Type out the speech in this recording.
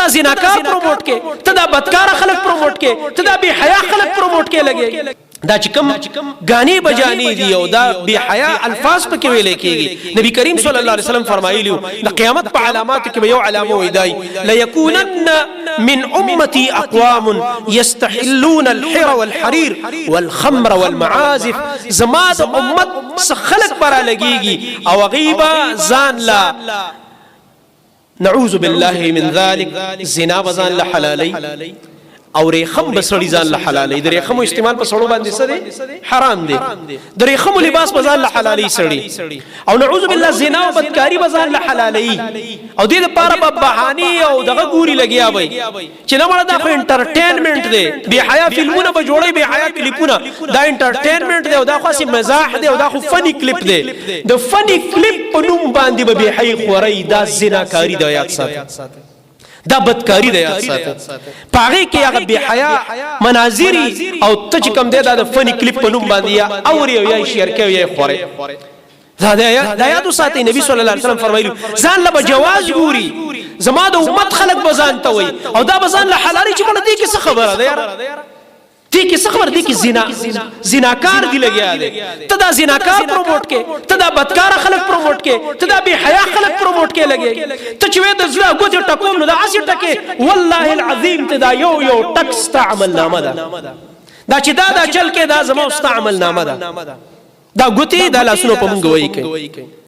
دا زناکار پروموټ کې، ته دا بدکار خلک پروموټ کې، ته دا بے حیا خلک پروموټ کې لګي. دا چې کوم غاني بجانی دي او دا بے حیا الفاظ پکې ویل کېږي، نبی کریم صلی الله علیه وسلم فرمایلی، د قیامت په علاماتو کې به یو علامه وي دای: ليكونن من امتي اقوام يستحلون الحر والحرير والخمر والمعازف. زما د امت خلق برا لګيږي او غیبا ځان لا، نعوذ بالله من ذلك، زنا بزان له حلالي او ریخم بسړی ځان له حلالي. د ریخمو استعمال په سړو باندې څه دی؟ حرام دی. د ریخمو لباس په ځان له حلالي سړی، او نعوذ بالله زنا او بدکاری به ځان له حلالي، او دې لپاره به بهاني او دغه ګوري لګیا وي چې نه مړه، دا خو انټرټینمنت دی. بے حیا فلمونه به جوړي، بے حیا کلیپونه، دا انټرټینمنت دی او دا خو سي مزاح دی او دا خو فني کلیپ دی. د فني کلیپ په نوم باندې به بے حیا خوري. دا زناکاری دی، یاد ساته. دا بدکاری دی، یاد ساته. پاغه کې هغه بے حیا مناظری او ته چې کم دی دا د فني کلیپ په نوم باندې یا اوري او یا شیر کوي یا خوري. دا یاد ساتي. نبی صلی الله علیه وسلم فرمایلی، ځان له جواز ګوري، زما د امت خلق بزان ته وي او دا بزان له حلالي چې بل دې کې څه خبره ده یار؟ دې کې څه خبر؟ دې کې زنا زناکار دی لګیا دی. ته دا زناکار پروموټ کې، ته دا بدکار خلک پروموټ کې، ته دا بے حیا خلک پروموټ کې لګي. ته چې د زړه ګوتې ټکوم نو دا اسی ټکه، والله العظیم ته دا یو یو ټک ستا عمل نامه ده. دا چې دا دا چل کې، دا زما ستا عمل نامه ده. دا ګوتې، دا لاسونو په مونږ وایي کوي.